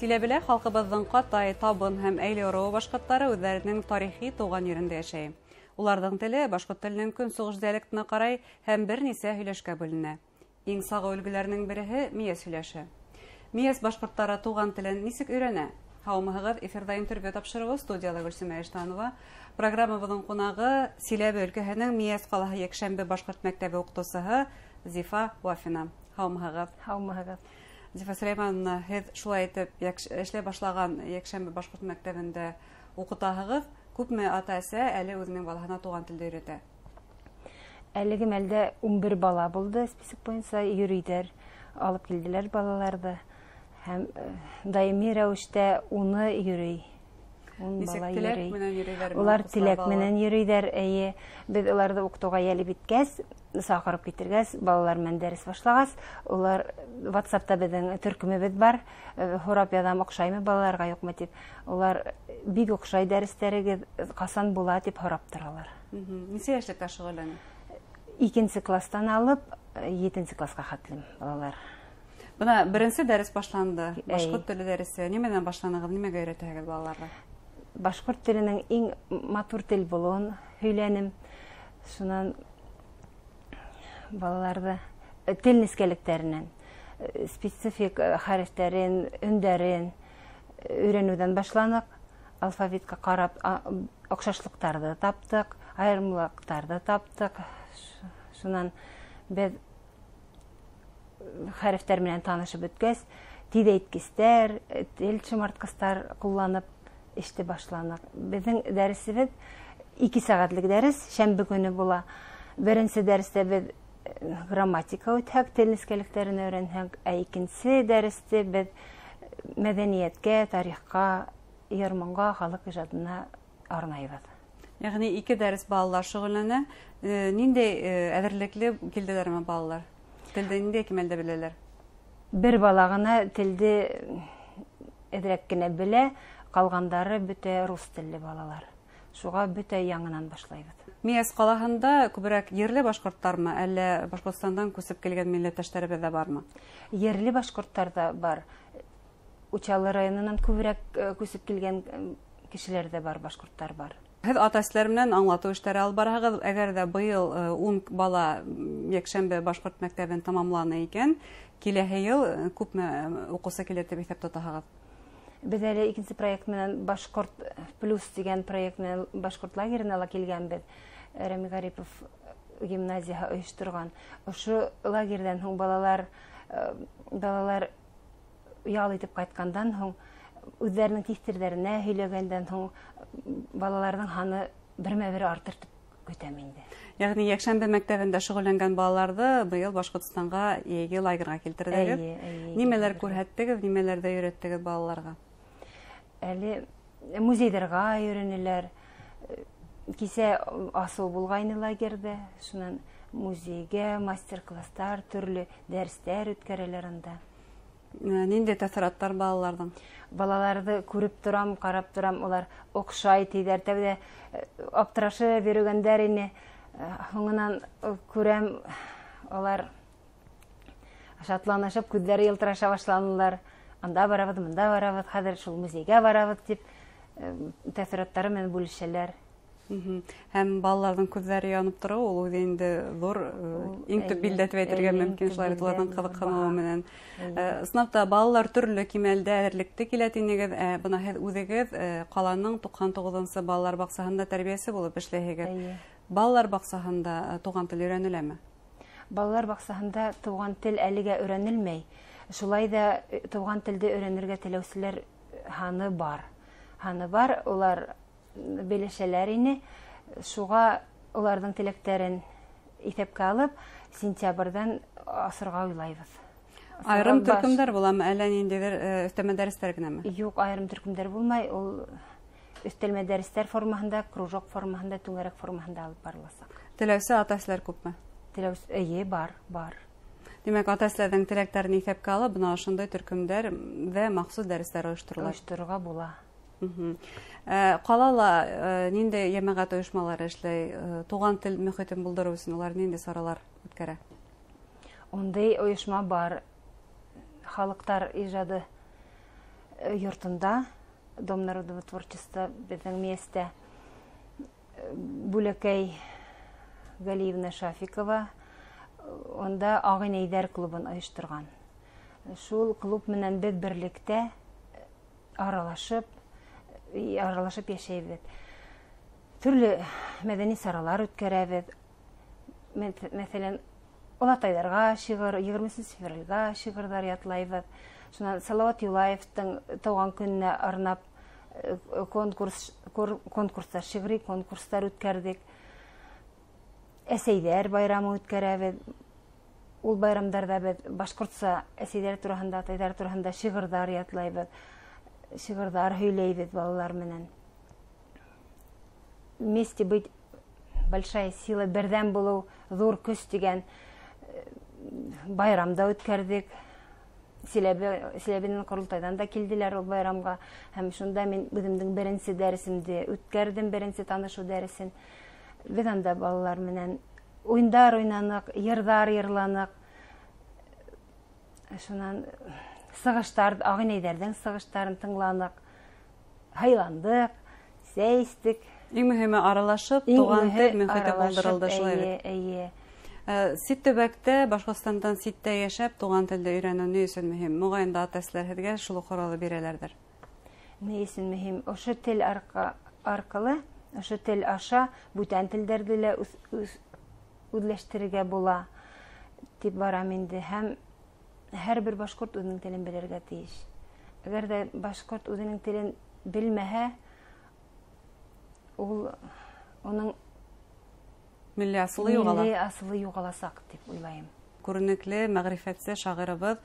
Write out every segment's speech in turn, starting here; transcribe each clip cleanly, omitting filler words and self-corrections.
Силәбелә халҡыбыҙҙың Ҡатай, Табын һәм Әйле ырыуы башҡорттары үҙҙәренең тарихи тыуған ерендә йәшәй. Уларҙың теле башҡорт теленең көнсығыш диалектына ҡарай һәм бер нисә һөйләшкә бүленә. Иң сағыу өлгөләренең береһе миәс һөйләше. Миәс башҡорттары туған телен нисек өйрәнә? Һаумыһығыҙ, эфирҙа интервью тапшырыуы, студияла Гөлсөмә Иштанова. Программабыҙҙың ҡунағы Силәбе өлкәһенең Миәс ҡалаһы йәкшәмбе башҡорт мәктәбе уҡытыусыһы Зифа Вафина. Һаумыһығыҙ. Һаумыһығыҙ. Зифа Сөләймановна, һеҙ шулай итеп эшләй башлаған йәкшәмбе башҡорт мәктәбендә уҡытаһығыҙ. Күпме ата-әсә әле үҙенең балаһына туған телде өйрәтә? Әлеге мәлдә 11 бала булды, список буйынса йөрөйҙәр, алып килделәр балаларҙы. Һәм даими рәүештә уны йөрөй. Ун бала йөрөй. Улар теләк менән йөрөйҙәр, эйе. Беҙ уларҙы уҡытыуға йәлеп иткәс, саҡырып китергәс, балалар менән дәрес башлағас, улар WhatsApp-та беҙҙең төркөмөбөҙ бар, һорап яҙам, оҡшаймы балаларға, юҡмы тип. Улар бик оҡшай дәрестәрегеҙ, ҡасан була тип һорап торалар. Нисә йәшлектә шөғөлләнә? 2-нсе кластан алып 7-нсе класҡа хәтлем балалар. Бына беренсе дәрес башланды. Башҡорт теле дәресе. Нимәнән башланығыҙ, нимәгә өйрәтәһегеҙ балаларҙы? Башҡорт теленең иң матур тел булыуын һөйләнем. Шунан балаларҙы тел нескәлектәренән, специфик хәрефтәрен, өндәрен өйрәнеүҙән башланыҡ. Алфавитҡа ҡарап оҡшашлыҡтарҙы таптыҡ, айырымлыҡтарҙы таптыҡ. Шунан беҙ хәрефтәр менән танышып бөткәс, тиҙәйткестәр, тел шымартҡыстар ҡулланып эште башланыҡ. Беҙҙең дәресебеҙ 2 сәғәтлек дәрес, шәмбе көнө була. Беренсе дәрестә беҙ грамматика үтһәк, тел нескәлектәрен өйрәнһәк, ә икенсе дәресте беҙ мәҙәниәткә, тарихҡа, йыр-моңға, халыҡ ижадына арнайбыҙ. Йәғни 2 дәрес балалар шөғөлләнә. Ниндәй әҙерлекле килделәрме балалар? Телде ниндәй кимәлдә беләләр? Бер бала ғына телде әҙерәк кенә белә, ҡалғандары бөтә рус телле балалар. Шуға бөтә яңынан башлайбыҙ. Миәс ҡалаһында күберәк ерле башҡорттармы, әллә Башҡортостандан күсеп килгән милләттәштәребеҙ ҙә бармы? Ерле башҡорттар ҙа бар. Учалы районынан күберәк күсеп килгән кешеләр ҙә бар, башҡорттар бар. Һеҙ ата-әсәләр менән аңлатыу эштәре алып бараһығыҙ. Әгәр ҙә быйыл 10 бала йәкшәмбе башҡорт мәктәбен тамамланы икән, киләһе йыл күпме уҡыусы килер тип иҫәп тотаһығыҙ? Беҙ әле икенсе проект менән Башҡорт плюс тигән проект менән башҡорт лагерына ла килгәнбеҙ. Рәми Ғарипов гимназияһы ойошторған. Ошо лагерҙән һуң балалар ял итеп ҡайтҡандан һуң үҙҙәренең тиҫтерҙәренә һөйләгәндән һуң балаларҙың һаны бермә-бер артыр тип көтәм инде. Йәғни йәкшәмбе мәктәбендә шөғөлләнгән балаларҙы быйыл Башҡортостанға йәйге лагерға килтерҙегеҙ. Нимәләр күрһәттегеҙ, нимәләрҙе өйрәттегеҙ балаларға? Әле музейҙарға өйрәнеләр. Кисә асыу булғайны лагерҙа, шунан музейгә мастер-класстар, төрлө дәрестәр үткәрәләр анда. Ниндәй тәьҫораттар балаларҙың? Балаларҙы күреп торам, ҡарап торам, улар оҡшай тиҙәр. Тәүҙә аптырашып йөрөгәндәр ине. Һуңынан күрәм, улар шатланышып, күҙҙәре йылтыраша башланылар. Анда барабыҙ, мында барабыҙ, хәҙер шул музейгә барабыҙ тип тәьҫораттары менән бүлешәләр. Һәм балаларҙың күҙҙәре янып тороуы ул үҙе инде ҙур иң төп билдә тип әйтергә мөмкин, шулай бит, уларҙың ҡыҙыҡһыныуы менән. Ысынлап та балалар төрлө кимәлдә әҙерлекте килә тинегеҙ. Бына һеҙ үҙегеҙ ҡаланың 99-нсы балалар баҡсаһында тәрбиәсе булып эшләйһегеҙ. Балалар баҡсаһында туған тел өйрәнеләме? Балалар баҡсаһында туған тел әлегә өйрәнелмәй. Шулай ҙа туған телде өйрәнергә теләүселәр һаны бар. Һаны бар, улар белешәләр ине. Шуға уларҙың теләктәрен иҫәпкә алып, сентябрҙән асырға уйлайбыҙ. Айырым төркөмдәр буламы, әллә ниндәйҙер өҫтәмә дәрестәр генәме? Юҡ, айырым төркөмдәр булмай. Ул өҫтәлмә дәрестәр формаһында, кружок формаһында, түңәрәк формаһында алып барыласаҡ. Теләүсе ата-әсәләр күпме? Теләүсе, эйе, бар, бар. Тимәк, ата-әсәләрҙең теләктәрен иҫәпкә алып, бына ошондай төркөмдәр ҙә махсус дәрестәр ойошторолар. Ойошторорға була. Ҡалала ниндәй йәмәғәт ойошмалары эшләй? Туған тел мөхитен булдырыу өсөн улар ниндәй саралар үткәрә? Ундай ойошма бар. Халыҡтар ижады йортонда, Дом народного творчества беҙҙең Миәстә, Бүләкәй Галиевна Шафикова унда Ағинәйҙәр клубын ойошторған. Шул клуб менән беҙ берлектә аралашып йәшәйбеҙ. Төрлө мәҙәни саралар үткәрәбеҙ. Мәҫәлән, олатайҙарға шиғыр, 23 февралгә шиғырҙар ятлайбыҙ. Шунан Салауат Юлаевтың тыуған көнөнә арнап конкурстар, шиғри конкурстар үткәрҙек. Әсәйҙәр байрамы үткәрәбеҙ. Ул байрамдарҙа беҙ башҡортса әсәйҙәр тураһында, атайҙар тураһында шиғырҙар ятлайбыҙ, шиғырҙар һөйләйбеҙ балалар менән. Вместе быть большая сила, берҙәм булыу ҙур көс тигән байрам да үткәрҙек. Силәбенән ҡоролтайҙан да килделәр ул байрамға. Һәм шунда мин үҙемдең беренсе дәресемде үткәрҙем, беренсе танышыу дәресен. Беҙ анда балалар менән уйындар уйнаныҡ, йырҙар йырланыҡ. Шунан сығыштар, ағинәйҙәрҙең сығыштарын тыңланыҡ, һыйландыҡ, сәй эстек. Иң мөһиме аралашып, туған тел мөхите булдырылды, шулай бит? Эйе. Сит төбәктә, Башҡортостандан ситтә йәшәп, туған телде өйрәнеү ни өсөн мөһим? Моғайын да ата-әсәләр һеҙгә шул уҡ һорауҙы бирәләрҙер. Ни өсөн мөһим? Ошо тел арҡылы, ошо тел аша бүтән телдәрҙе лә үҙләштерергә була тип барам инде. Һәм һәр бер башҡорт үҙенең телен белергә тейеш. Әгәр ҙә башҡорт үҙенең телен белмәһә, ул уның милли асылы юғала. Милли асылы юғаласаҡ тип уйлайым. Күренекле мәғрифәтсе шағирыбыҙ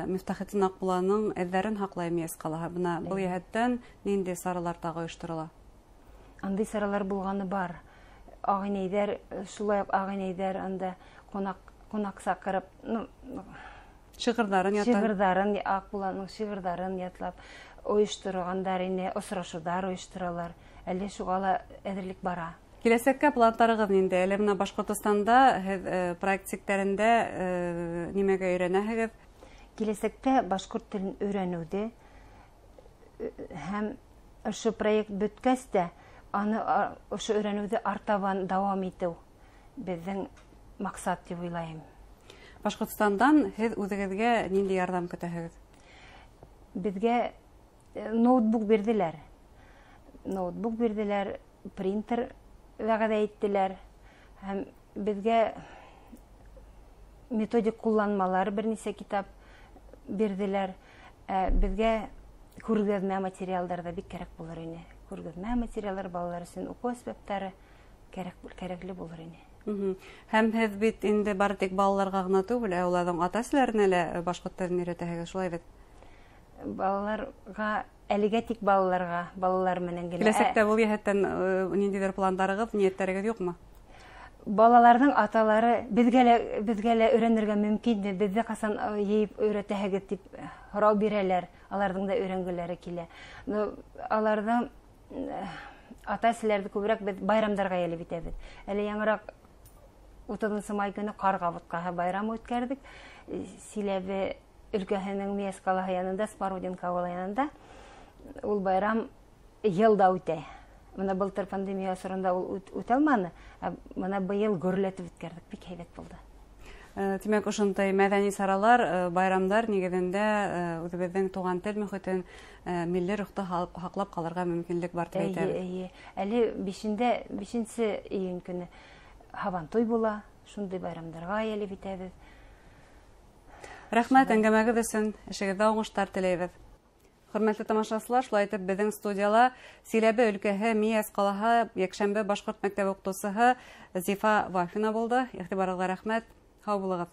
Мифтахетдин Аҡмулланың эҙҙәрен һаҡлай Миәс ҡалаһы. Бына был йәһәттән ниндәй саралар тағы ойошторола? Андый саралар булғаны бар. Ағинәйҙәр, шулай уҡ ағинәйҙәр анда ҡунаҡ саҡырып, шиғырҙарын ятлап, шиғырҙарын, Аҡмулланың шиғырҙарын ятлап ойошторғандар ине, осрашыуҙар ойошторалар. Әле шуға ла әҙерлек бара. Киләсәккә пландарығыҙ ниндәй? Әле бына Башҡортостанда һеҙ проект сиктәрендә нимәгә өйрәнәһегеҙ? Киләсәктә башҡорт телен өйрәнеүҙе һәм ошо проект бөткәс тә аны ошо өйрәнеүҙе артабан дауам итеү беҙҙең маҡсат тип уйлайым. Башҡортостандан һеҙ үҙегеҙгә ниндәй ярҙам көтәһегеҙ? Беҙгә ноутбук бирҙеләр. Ноутбук бирҙеләр, принтер вәғәҙә иттеләр. Һәм беҙгә методик ҡулланмалар бер нисә китап бирҙеләр. Беҙгә күргәҙмә материалдар ҙа бик кәрәк булыр ине. Күргәҙмә материалдар балалар өсөн уҡыу әсбаптары кәрәкле булыр ине. Һәм һеҙ бит инде бары тик балаларға ғына түгел, ә уларҙың ата-әсәләренә лә башҡорт телен өйрәтәһегеҙ, шулай бит? Балаларға, әлегә тик балаларға, балалар менән генә. Киләсәктә был йәһәттән ниндәйҙер пландарығыҙ, ниәттәрегеҙ юҡмы? Балаларҙың аталары беҙгә лә өйрәнергә мөмкинме, беҙҙе ҡасан йыйып өйрәтәһегеҙ тип һорау бирәләр. Аларҙың да өйрәнгеләре килә. Аларҙың ата-әсәләрҙе күберәк беҙ байрамдарға йәлеп итәбеҙ. Әле яңыраҡ 30 май көнө Ҡарға бутҡаһы байрамы үткәрҙек. Силәбе өлкәһенең Миәс ҡалаһы янында, Смородинка ауылы янында. Ул байрам йыл да үтә. Бына былтыр пандемия осоронда ул үтә алманы, ә бына быйыл гөрләтеп үткәрҙек, бик һәйбәт булды. Тимәк, ошондай мәҙәни саралар, байрамдар нигеҙендә үҙебеҙҙең туған тел мөхитен, милли рухты һаҡлап ҡалырға мөмкинлек бар тип әйтәбеҙ. Эйе, әле 5 июнь көнө һабантуй була, шундай байрамдарға йәлеп итәбеҙ. Рәхмәт әңгәмәгеҙ өсөн, эшегеҙҙә уңыштар теләйбеҙ. Хөрмәтле тамашасылар, шулай итеп беҙҙең студияла Силәбе өлкәһе Миәс ҡалаһы йәкшәмбе башҡорт мәктәбе уҡытыусыһы Зифа Вафина булды. Иғтибарығыҙға рәхмәт. Һау булығыҙ.